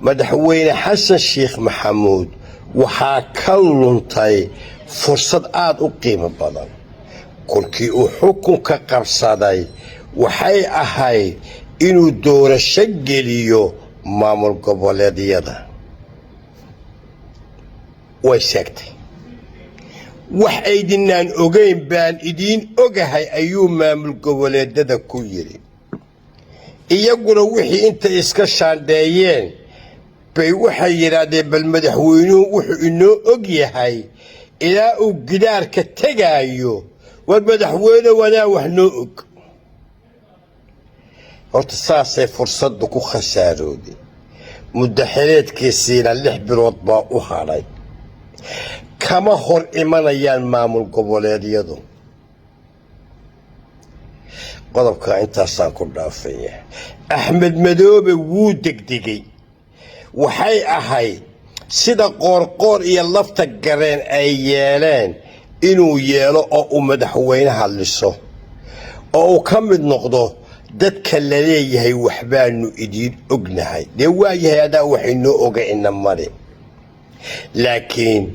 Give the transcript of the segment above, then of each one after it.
Madaxweyne Xasan Sheekh Maxamuud waxaa ka luntay fursad aada u qiimo badan. Kolkii uu xukunka qabsaday, waxay ahayd inuu doorasho geliyo maamul goboleedyada. Way sheegtay. "Wax aydinaan ogeyn baan idiin ogahay," ayuu maamul goboleedyada ku yidhi. Iyaguna wixii intay iska shaandheeyeen bay waxay yidhaahdeen, "Bal madaxweynuhu wuxuu inoo og yahay ilaa uu gidaarka tegaayo, war madaxweyne wadaa wax noo og." Horta saasay fursaddu ku khasaarooday. Muddaxileedkiisiina 6 bilood baa u hadhay. Kama hor imanayaan maamul goboleedyadu. Qodobka intaasaan ku dhaafaya. Axmed Madoobe wuu degdegay. Waxay ahayd sida Qoorqoor iyo Lafta Gareen ay yeeleen inuu yeelo, oo uu madaxweynaha liso, oo uu ka mid noqdo dadka la leeyahay waxbaanu idiin ognahay. Dee waayahay, adaa waxaynoo oga ina mari, laakiin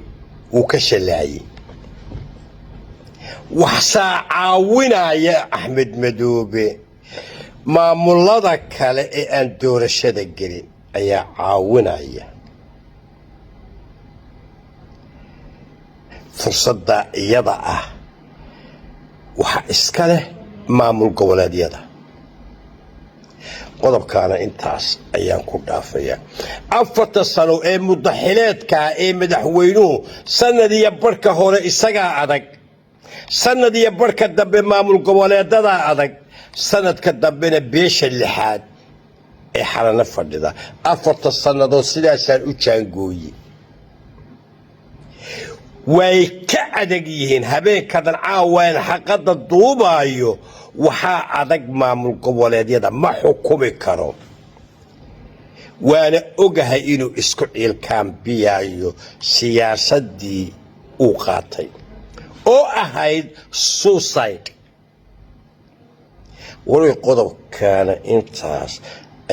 wuu ka shallaayey. Waxsaa caawinaya Axmed Madoobe maamulada kale ee aan doorashada gelin ayaa caawinaya. Fursadda iyada ah waxaa iska leh maamul goboleedyada. Qodobkaana intaas ayaan ku dhaafaya. 4ta sano ee mudaxileedkaa ee madaxweynuhu, sanad iyo barhka hore isagaa adag, sanad iyo barhka dambe maamul goboleedadaa adag, sanadka dambena beesha lixaad ee Xalano fadhida. 4ta sannadood sidaasaan u jaangooye. Way ka adag yihiin. Habeenkadan caawaan xaqadda duubaayo waxaa adag maamul goboleedyada, ma xukumi karo. Waana ogahay inuu isku ciilkaambiyayo siyaasaddii uu qaatay oo ahayd suicide. Wari qodobkaana intaas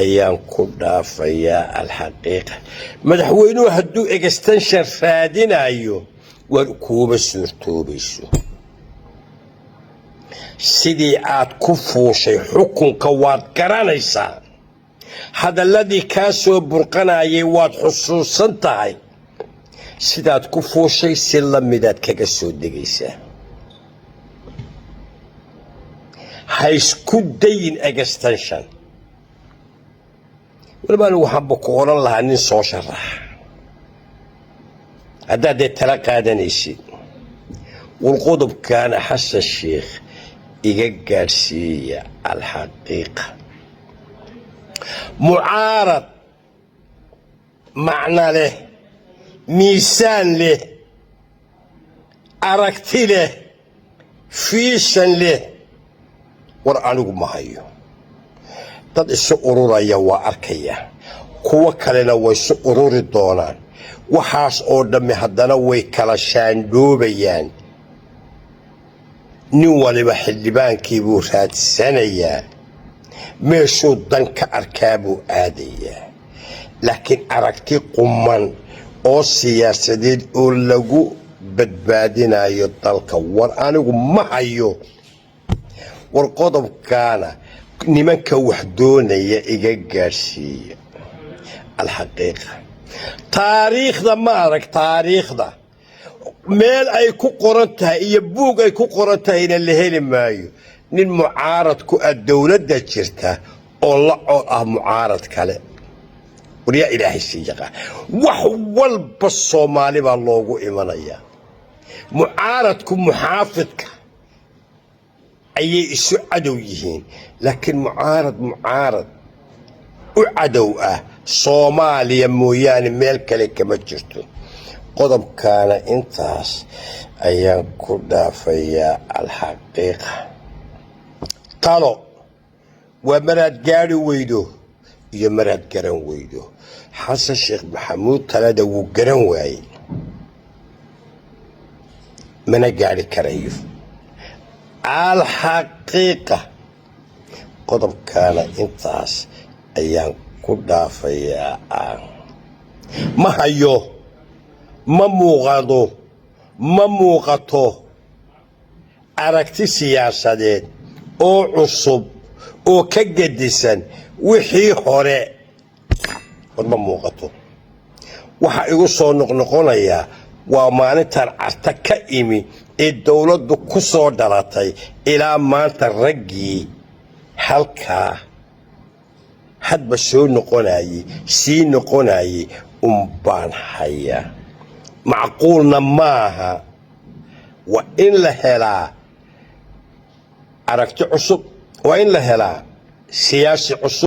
ayaan ku dhaafayaa. Alxaqiiqa, madaxweynuhu hadduu extension raadinayo, war kuuma suurtoobayso. Sidii aad ku fuushay xukunka waad garanaysaa, hadalladii kaa soo burqanayay waad xusuusan tahay. Sidaad ku fuushay si la midaad kaga soo degaysaa. Ha isku dayin extension. Waliba anigu waxaanba ku odhan lahaa nin soo sharax haddaad dee tala qaadanaysid. War qodobkaana Xasan Sheikh iga gaadhsiiya. Alxaqiiqa, mucaarad macno leh, miisaan leh, aragti leh, vision leh, war anigu ma hayo. Dad isu ururaya waa arkaya, kuwo kalena way isu ururi doonaan. Waxaas oo dhammi haddana way kala shaandhoobayaan. Nin waliba xildhibaankii buu raadsanayaa, meeshuu dan ka arkaa buu aadayaa. Laakiin aragti quman oo siyaasadeed oo lagu badbaadinayo dalka, war anigu ma hayo. War qodobkaana nimanka wax doonaya iga gaadhsiiya. Alxaqiiqa, taariikhda ma arag. Taariikhda meel ay ku qoran tahay iyo buug ay ku qoran tahayna la heli maayo nin mucaarad ku ah dowladda jirta oo la cod ah mucaarad kale. War yaa Ilaahay sii yaqaan, wax walba Soomaali baa loogu imanayaa. Mucaaradku muxaafidka ayay isu cadow yihiin, laakiin mucaarad mucaarad u cadow ah Soomaaliya mooyaane meel kale kama jirto. Qodobkaana intaas ayaan ku dhaafayaa. Alxaqiiqa, talo waa maraad gaadhi weydo iyo maraad garan weydo. Xasan Sheekh Maxamuud talada wuu garan waayey, mana gaadhi karayo. Alxaqiiqa, qodobkaana intaas ayaan ku dhaafayaa. Ma hayo, ma muuqado, ma muuqato aragti siyaasadeed oo cusub oo ka gedisan wixii hore. War ma muuqato. Waxa igu soo noqnoqonayaa waa maalintan Carta ka imi ee dowladdu ku soo dhalatay ilaa maanta, raggii halkaa hadba soo noqonayey, sii noqonayey unbaan hayaa. Macquulna maaha. Waa in la helaa aragti cusub, waa in la helaa siyaasi cusub.